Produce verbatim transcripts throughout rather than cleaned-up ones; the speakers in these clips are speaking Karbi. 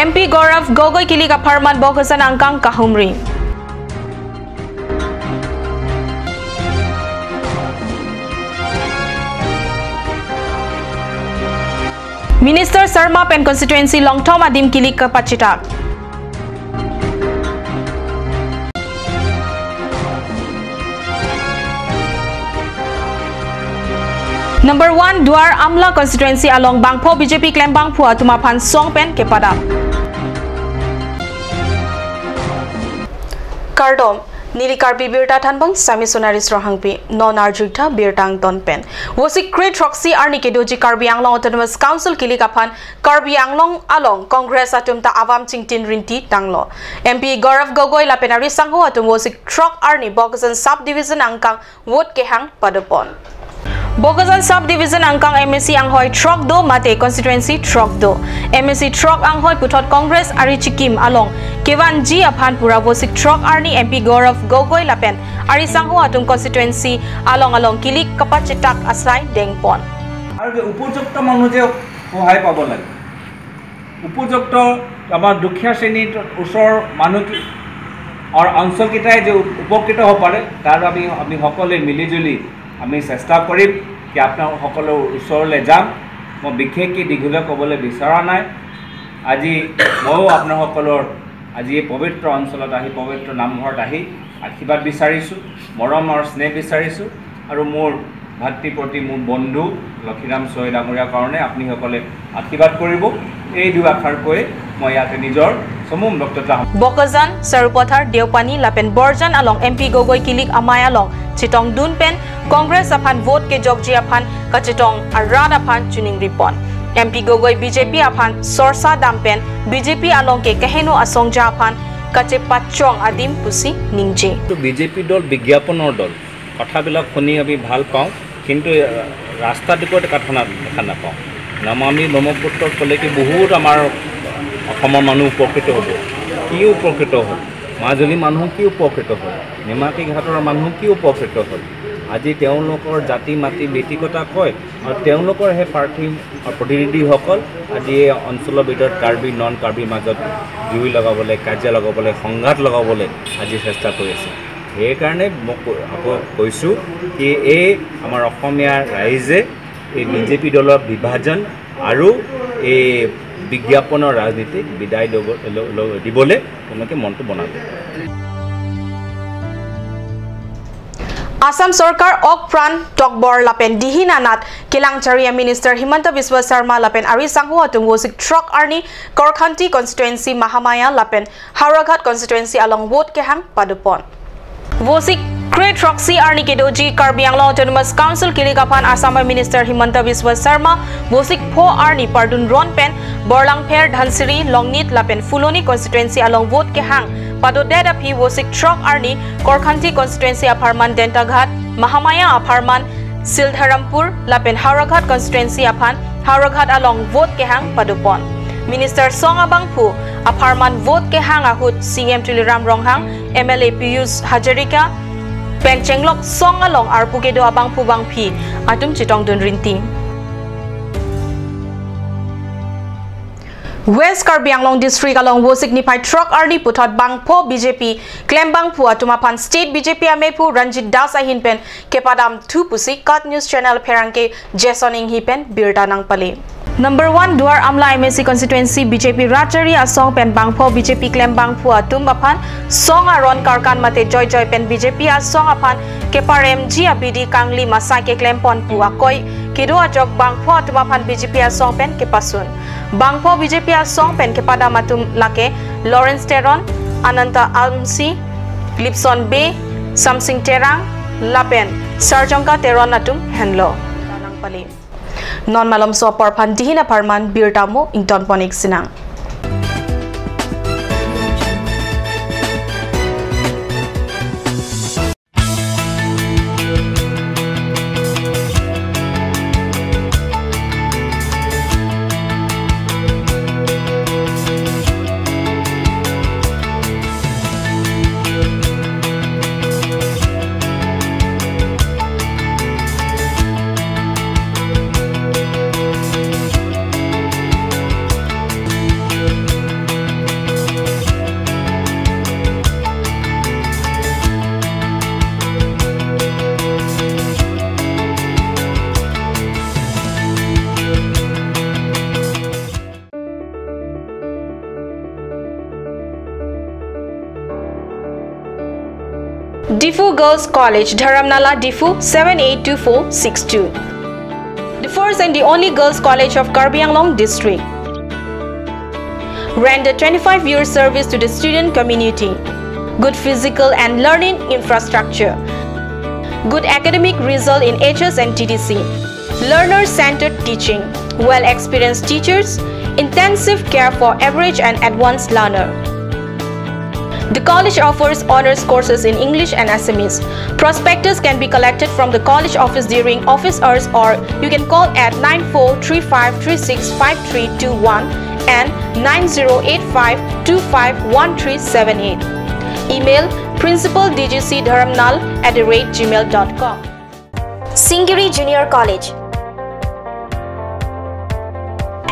M P Gaurav Gogoi kilik apharman Bokajan angkang kahumri. Minister Sharma pen constituency longthom adim kilik kapachitak. Number one, Duar Amla constituency along bangpho B J P klembangphu atum aphan song pen kepadam. Kardom, neli Karbi Birta thanbang Sami Sonaris Ronghangpi, non arjuitha birta angton pen. Vosik kre throksi arni kedoji Karbi Anglong Autonomous Council kilik aphan Karbi Anglong along Congress atum ta avam chingtin rinti tanglo. M P Gaurav Gogoi lapen ari sangho atum Vosik throk arni Bokajan Sub Division angkang vote kehang padopon. Bokajan Sub Division angkang M A C anghoi throk do mate constituency throk do. M A C throk anghoi puthot Congress ari chikim along kevanji aphan pura Vosik throk arni M P Gaurav Gogoi lapen ari sangho atum constituency along along kilik kapachitak asai dengpon. আৰু যে উপযুক্ত মানুহ যে সহায় পাব লাগে, উপযুক্ত আমাৰ দুখীয়া শ্ৰেণীৰ ওচৰৰ মানুহ কি-, আৰু অঞ্চলকেইটাই যে উপকৃত হ'ব পাৰে, তাৰ আমি, আমি সকলোৱে মিলিজুলি আমি চেষ্টা কৰিম কি আপোনালোক সকলৰ ওচৰলৈ যাম। মই বিশেষকৈ দীঘলীয়া ক'বলৈ বিচৰা নাই। আজি ময়ো আপোনালোকসকলৰ আজি এই পবিত্ৰ অঞ্চলত আহি, পবিত্ৰ নামঘৰত আহি আশীৰ্বাদ বিচাৰিছোঁ, মৰম আৰু স্নেহ বিচাৰিছোঁ আৰু মোৰ ভাতৃ প্ৰতি মোৰ বন্ধু লক্ষীৰাম চৈ ডাঙৰীয়াৰ কাৰণে আপুনি সকলে আশীৰ্বাদ কৰিব। এই দুআষাৰ কৈ মই ইয়াতে নিজৰ চমু বক্তৃতা সাম- Bokajan, Sarupathar, Deopani lapen Borjan along M P Gogoi kilik amei along chetongdun pen Congress aphan vote kejokji aphan kachetong arat aphan chuning ripon. M P Gogoi B J P aphan sorsa dam pen B J P along ke kaheno asongja aphan kachepachong adim pusi ningje. তো বিজেপি দল বিজ্ঞাপনৰ দল, কথাবিলাক শুনি আমি ভাল পাওঁ, কিন্তু, এ, ৰাস্তাত একো এটা কথা না-, দেখা নাপাওঁ। নমামি ব্ৰহ্মপুত্ৰত ক'লে কি বহুত আমাৰ অসমৰ মানুহ উপকৃত হ'ব। কি উপকৃত হ'ল? মাজুলী মানুহ কি উপকৃত হ'ল? নিমাতী ঘাটৰ মানুহ কি উপকৃত হ'ল? আজি তেওঁলোকৰ জাতি মাটি বেটি কথা কয় আৰু তেওঁলোকৰ সেই প্ৰাৰ্থী আৰু প্ৰতিনিধিসকল আজি এই অঞ্চলৰ ভিতৰত কাৰ্বি, নন কাৰ্বিৰ মাজত জুই লগাবলৈ, কাজিয়া লগাবলৈ, সংঘাত লগাবলৈ আজি চেষ্টা কৰি আছে। সেইকাৰণে মই কৈ-, আকৌ কৈছোঁ কি এই আমাৰ অসমীয়া ৰাইজে এই বিজেপি দলৰ বিভাজন আৰু এই বিজ্ঞাপনৰ ৰাজনীতিক বিদায় ল'ব-, ল-, ল-, দিবলৈ তেওঁলোকে মনটো বনাব। Assam Sorkar ok pran tokbor lapen dihin anat kelang chari a Minister Himanta Biswa Sarma lapen ari sangho atum Vosik throk arni Korkhanti constituency Mahamaya lapen Howraghat constituency along vote kehang padopon. Vosik kre throksi arni kedoji Karbi Anglong Autonomous Council kilik aphan Assam Minister Himanta Biswa Sarma Vosik pho arni pardun ron pen Borlangpher, Dhansiri, Longnit lapen Phuloni constituency along vote kehang padodet aphi Vosik throk arni Korkhanti constituency apharman Dentaghat, Mahamaya apharman Sildharampur lapen Howraghat constituency aphan Howraghat along vote kehang padopon. Minister song abangphu apharman vote kehang ahut C M Tuliram Ronghang, M L A Piyush Hazarika pen chenglok song along arpu kedo abangphu bangphi atum chetongdun rinti. West Karbi Anglong District along Vosik niphai throk arni puthot bangpho B J P klembangphu atum aphan State B J P amephu Ranjit Das ahin pen kepadam thu pusi KAT News Channel pherangke Jason Enghi pen birta nangpale. Number one, Duar Amla M A C constituency B J P Rachari asong pen bangpho B J P klembangphu atum aphan song aron karkan mate joijoi pen B J P asong aphan keparemji abidi kangli masai keklempon pu akoi kedo ajok bangpho atum aphan B J P asong pen kepasun. Bangpho B J P asong pen kepadam atum lake Lawrence Teron, Ananta Amsi, Lipson Bey, Samsing Terang lapen Sarjongka Teron atum henlo. Non malomso apor aphan dihin apharman birta mo ingtonpon-ik sinang. Diphu Girls College, Dharamnala, Diphu, seven eight two four six two. The first and the only girls' college of Karbi Anglong district. Render twenty-five years service to the student community. Good physical and learning infrastructure. Good academic result in H S and T D C. Learner-centered teaching. Well-experienced teachers. Intensive care for average and advanced learner. The college offers honors courses in English and Assamese. Prospectus can be collected from the college office during office hours, or you can call at nine four three five three six five three two one and nine zero eight five two five one three seven eight. Email principal D G C dharamnal at the rate gmail dot com. Singiri Junior College.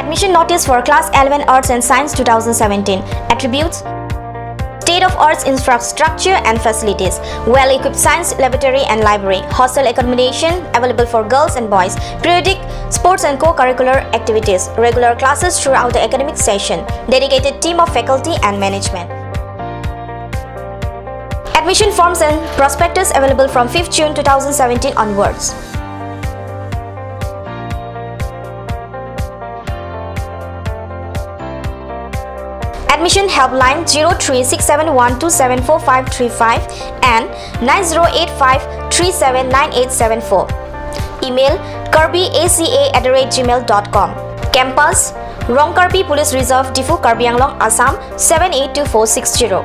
Admission notice for class eleven Arts and Science two thousand seventeen. Attributes: state of arts infrastructure and facilities, well-equipped science laboratory and library, hostel accommodation available for girls and boys, periodic sports and co-curricular activities, regular classes throughout the academic session, dedicated team of faculty and management. Admission forms and prospectus available from fifth June two thousand seventeen onwards. Admission helpline zero three six seven one two seven four five three five and nine zero eight five three seven nine eight seven four. Email karbi A C A at the rate gmail dot com. Campus: Rongkarbi Police Reserve, Diphu, Karbi Anglong, Assam, seven eight two four six zero.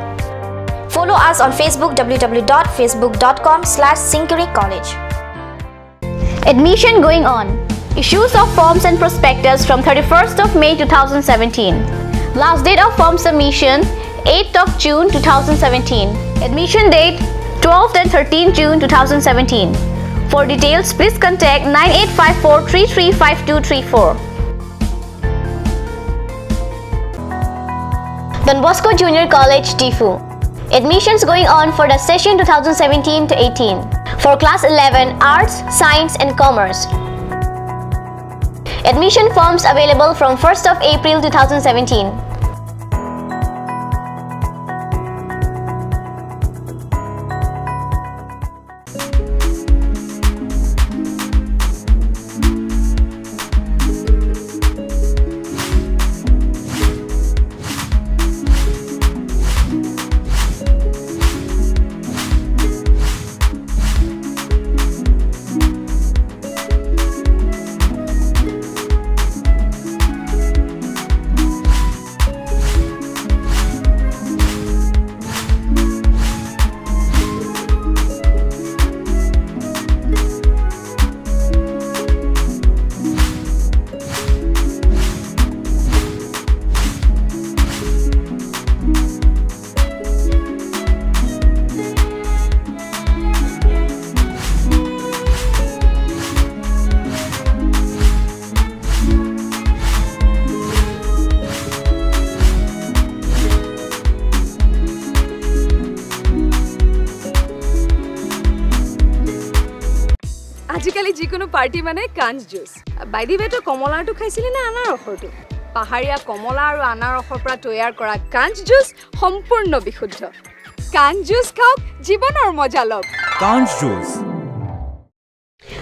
Follow us on Facebook, w w w dot facebook dot com slash singiri college. Admission going on. Issues of forms and prospectus from thirty-first of May two thousand seventeen. Last date of form submission, eighth of June two thousand seventeen. Admission date, twelfth and thirteenth June two thousand seventeen. For details, please contact nine eight five four three three five two three four. Don Bosco Junior College, Diphu. Admissions going on for the session two thousand seventeen to eighteen for class eleven Arts, Science and Commerce. Admission forms available from first of April two thousand seventeen. আজিকালি যিকোনো পাৰ্টি মানে কাঞ্চ juice. By the ৱে, তই কমলাৰটো খাইছিলি নে আনাৰসৰটো? পাহাৰীয়া কমলা আৰু আনাৰসৰ পৰা তৈয়াৰ কৰা কাঞ্চ জুচ সম্পূৰ্ণ বিশুদ্ধ। কাঞ্চ জুচ খাওক, জীৱনৰ মজা লওক। Kanch Juice.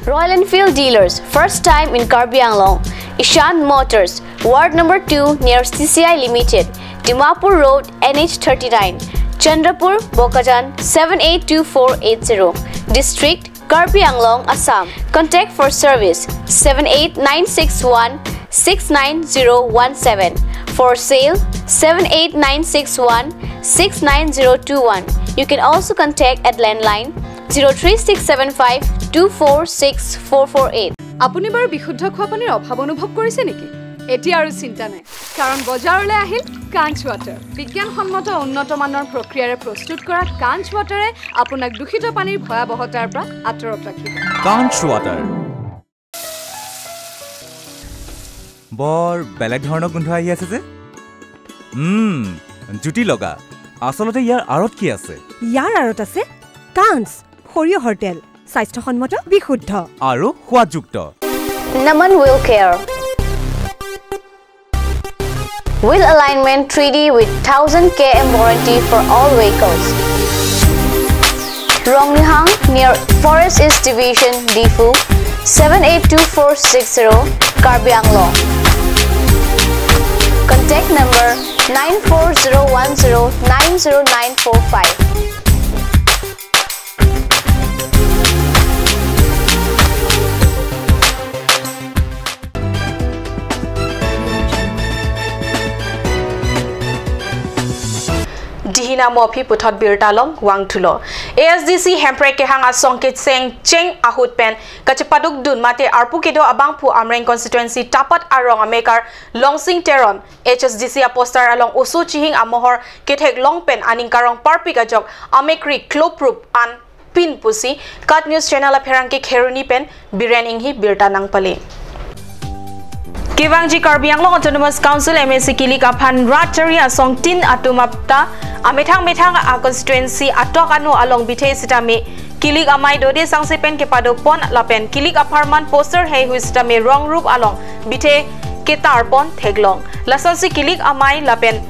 Royal Enfield dealers, first time in Karbi Anglong. Ishan Motors, Ward number two near C C I Limited, Dimapur Road, N H thirty-nine, Chandrapur, Bokajan, seven eight two four eight zero. District, Karbi Anglong, Assam. Contact for service, seven eight nine six one six nine zero one seven. For sale, seven eight nine six one six nine zero two one. You can also contact at landline zero three six seven five two four six four four eight. আপুনি বাৰু বিশুদ্ধ খোৱা পানীৰ অভাৱ অনুভৱ কৰিছে নেকি? এতিয়া আৰু চিন্তা নাই, কাৰণ বজাৰলৈ আহিল কাঞ্চ ৱাটাৰ। বিজ্ঞানসন্মত উন্নত মানৰ প্ৰক্ৰিয়াৰে প্ৰস্তুত কৰা কাঞ্চ ৱাটাৰে আপোনাক দূষিত পানীৰ ভয়াৱহতাৰ পৰা আঁতৰত ৰাখিব। Kanch Water. বৰ বেলেগ ধৰণৰ গোন্ধ আহি আছে যে। উম, জুতি লগা। আচলতে ইয়াৰ আঁৰত কি আছে? ইয়াৰ আঁৰত আছে কাঞ্চ সৰিয়হৰ তেল, স্বাস্থ্যসন্মত, বিশুদ্ধ আৰু সোৱাদযুক্ত। Naman Wheel Care. Wheel alignment three D with thousand K M warranty for all vehicles. Rongnihang near Forest East Division, Diphu, seven eight two four six zero, Karbi Anglong. Contact number nine four zero one zero nine zero nine four five. Dihina mo aphi puthot birta along vangthulo. A S D C Hemprek kehang asong kecheng cheng ahut pen kachepadukdun mate arpu kedo abangphu Amreng constituency Tapat arong amekar Longsing Teron H S D C aposter along oso chihing amohor ketheklong pen aning karong parpik ajok amekri kloprup an pin pusi KAT News Channel apherangke Kheroni pen Biren Enghi birta nangpale. Kevangji Karbi Anglong Autonomous Council M A C kilik aphan rat chari asong tin atum apta amethang methang a constituency atok ano along bithe sitame kilik amei dode sangse pen kepado pon lapen kilik apharman poster heihui sitame rong rup along bithe ketar pon theklong. Lasonsi kilik amei lapen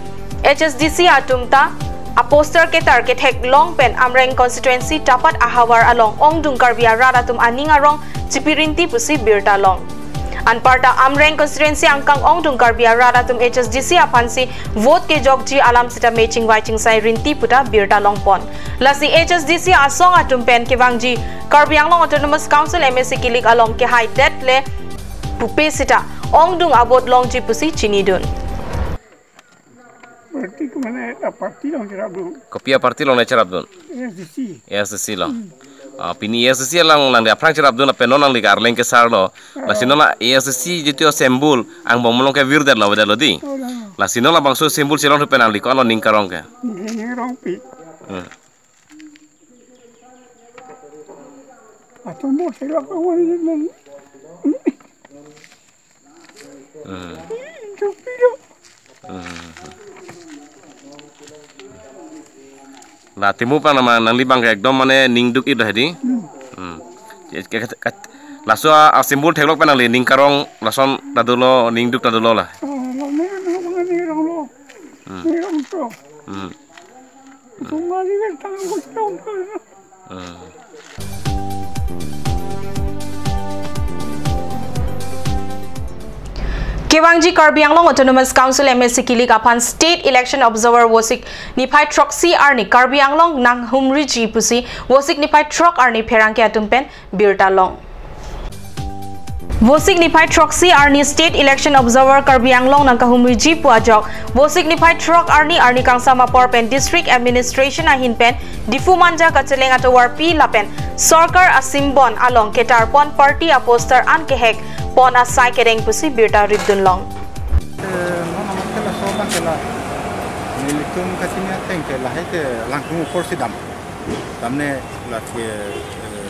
H S D C atum ta aposter ketar ketheklong pen Amreng constituency Tapat ahavar along ongdung Karbi arat atum aning arong chipirinti pusi birta long. Anparta Amreng constituency angkang ongdung Karbi arat atum H S D C aphansi vote kejokji alam sitame chingvai chingsai rinti puta birta long pon. Lasi H S D C asong atum pen kevangji Karbi Anglong Autonomous Council M A C kilik along kehai det le pupe sita ongdung a vote longji pusi chinidun. Party ko mane a party along cherapdun. Kopi a party along ne cherapdun? A S D C. A S D C along. Ah, pini A S D C along nangli aphrang cherapdun lapen non nangli ke Arleng kesarlo. Lasi non la A S D C jitu symbol angbong along ke virdetlo, vedetlo di. Oh, la. Lasi non labangso symbol chelong thu pen nangli ko-an lo ning karong ke? Ning karong pi. Hmm. Atum mo selak awan ni mong. Hmm. Itu pilo. Hmm. La timu pang nama nangli abang ke ekdom mane ning duk-i do hedi. Hmm. Hmm. Ke, ke, ke, laso a, a symbol theklok pen nangli ning karong lason ta dolo, ning duk ta dolo la. Oh, lo, ning, ning, ning, ning, lo. Hmm. Ning, ning, lo. Hmm. Tumari kan tangan ko tong ko. Hmm. Kevangji Karbi Anglong Autonomous Council M A C kilik aphan State Election Observer Vosik niphai throksi arni Karbi Anglong nanghumriji pusi Vosik niphai throk arni pherangke atum pen birta long. Vosik niphai throksi arni State Election Observer Karbi Anglong nangkahumriji pu ajok Vosik niphai throk arni, arni kangsam apor pen District Administration ahin pen Diphu Manja kacheleng atovarpi lapen sorkar a symbol along ketar pon party a poster an kehek pon asai kedeng pusi birta ripdun long. Eh, non amat ke laso abang ke la. Nelitum kachini ateng ke lahai ke Langtung apor si dam. Damne lake, eh,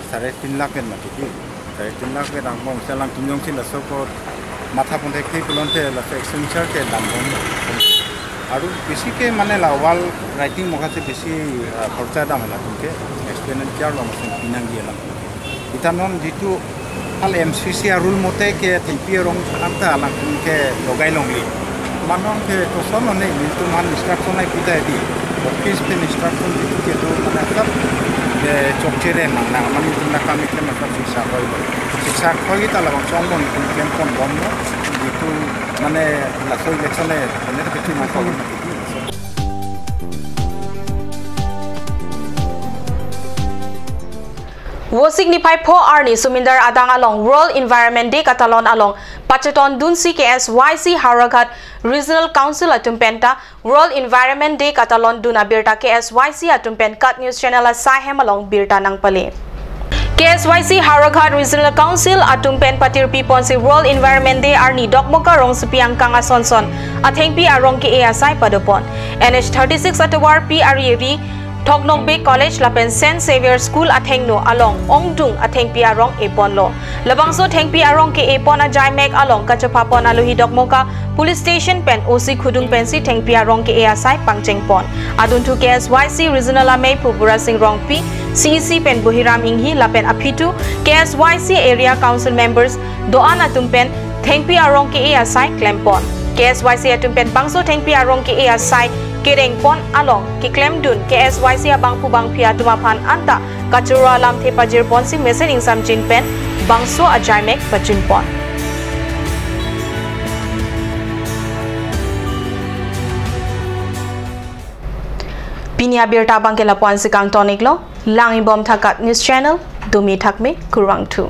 sare tin lakh pen mati di. Sare tin lakh pen angbong si Langtung jongsi laso ko matha pon thek thek pulote laso expenditure ke dam bom. Aru besi ke mane la wall writing mokha si besi, ah, khorcha dam latum ke expenditure along si pinangji alam. Ita non jitu hal M C C a rule mote ke thengpi arong anta alangtum ke logai longli. Mane non ke koson non ne nelitum han instruction ai pita di. Office pen instruction jitu ke do mane sab, eh, chokche re nang nang mane nelitum na kami ke masa siksa khoi lo. Siksa khoi ta labangso angbong nelitum klem pon bom lo. Jitu mane laso election e mane ke chini khoi. Vosik niphai pho arni Sumindar adang along World Environment Day katalon along pachetondunsi K S Y C Howraghat Regional Council atum penta World Environment Day katalondun abirta K S Y C atum pen KAT News Channel asai hem along birta nangpale. K S Y C Howraghat Regional Council atum pen patirpi ponsi World Environment Day arni Dokmoka rongsopi angkang asonson athengpi arong ke-e asai padopon. N H thirty-six atovarpi ari ri Thoknokbe College lapen Saint Xavier School athengno along ongdung athengpi arong eponlo. Labangso thengpi arong ke-e pon ajai mek along kachepha pon alohi Dokmoka Police Station pen O C khudung pensi thengpi arong ke-e asai pangcheng pon. Adunthu K S Y C Regional amei Phu Burasing Rongpi, C E C pen Buhiram Enghi lapen aphi thu K S Y C Area Council members do-an atum pen thengpi arong ke-e asai klem pon. K S Y C atum pen bangso thengpi arong ke-e asai kerengpon along keklemdun K S Y C abangphu bangphi atum aphan anta kachoro alamthe pajirponsi mesen ingsamjin pen bangso ajaimek pajunpon. Pini abirta abangke lapu-ansi kangton-iklo. Langbom tha KAT News Channel, domi thakme kurvangthu.